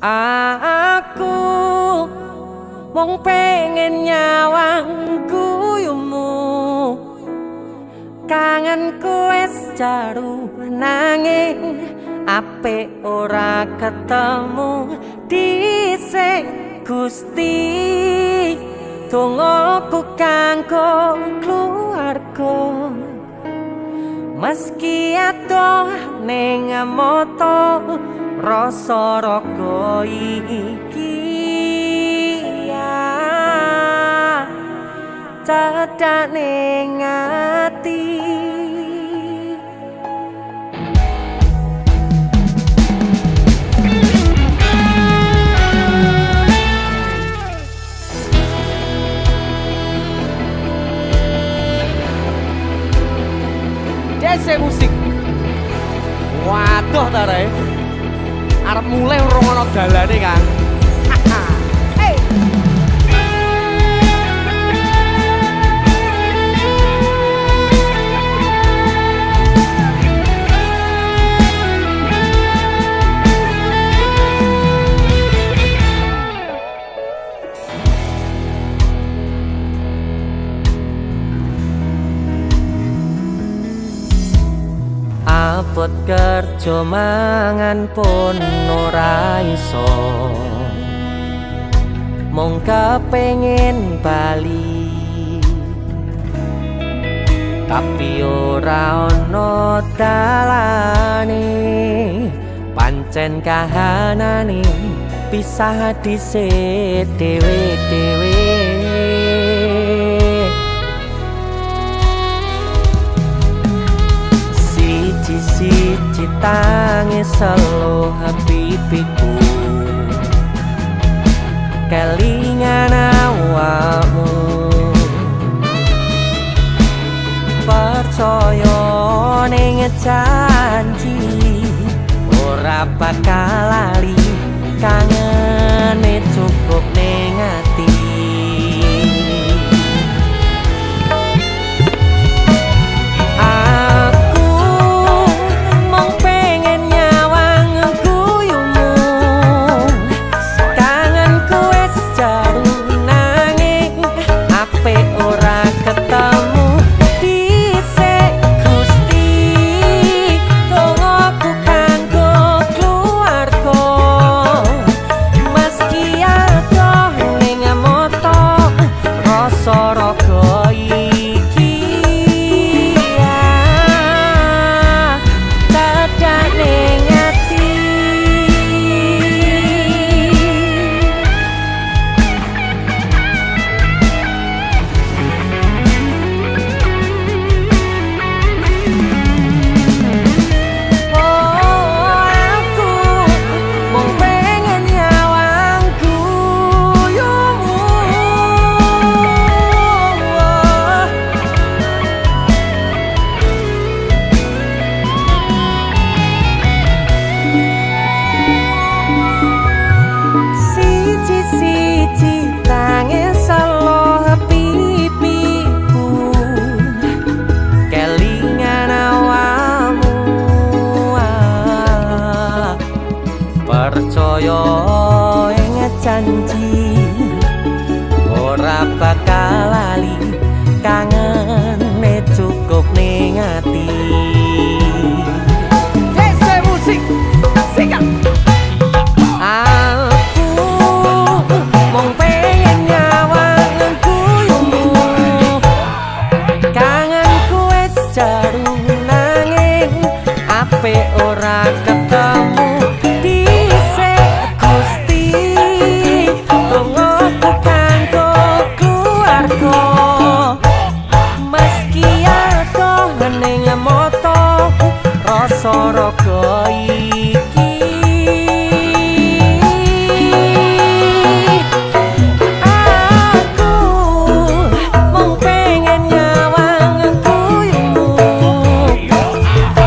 Aku mung pengen nyawang guyumu, kangenku wis jaru nanging apik ora ketemu dhisik Gusti. Dongaku kanggo keluarga, meski adoh ning mata rasa raga iki cedhak ning ati. DC musik. Waduh ta rek. Arep mulih urung ana dalane, Kang. Hey. Abot kerja mangan pun ora iso, mung kepengin bali tapi ora ana dalane. Pancen kahanane pisah dhisik dhewe-dhewe. Siji-siji tangis selo pipiku, kelingan awakmu. Percaya ning janji ora bakal lali, kangene cukup ning ati. Siji-siji tangis selo pipiku, kelingan awakmu. Percaya ing janji ora bakal lali, kangene cukup ning ati. DC musik. Sikat. Ora ketemu dhisik Gusti, dongaku kanggo keluarga, meski adoh ning mata rasa raga iki. Aku mung pengen nyawang guyumu,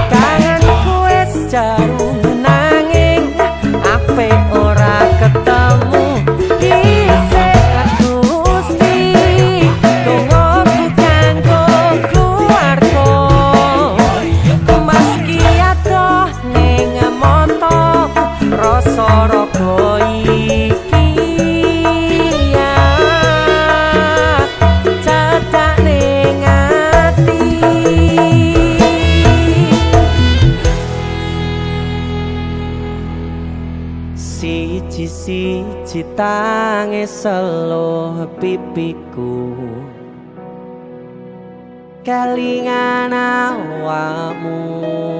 kangenku wis jaru nanging apik ora ketemu dhisik Gusti, dongaku kanggo keluarga, meski adoh ning mata rasa raga. Siji-siji tangis seluh pipiku, kelingan awakmu.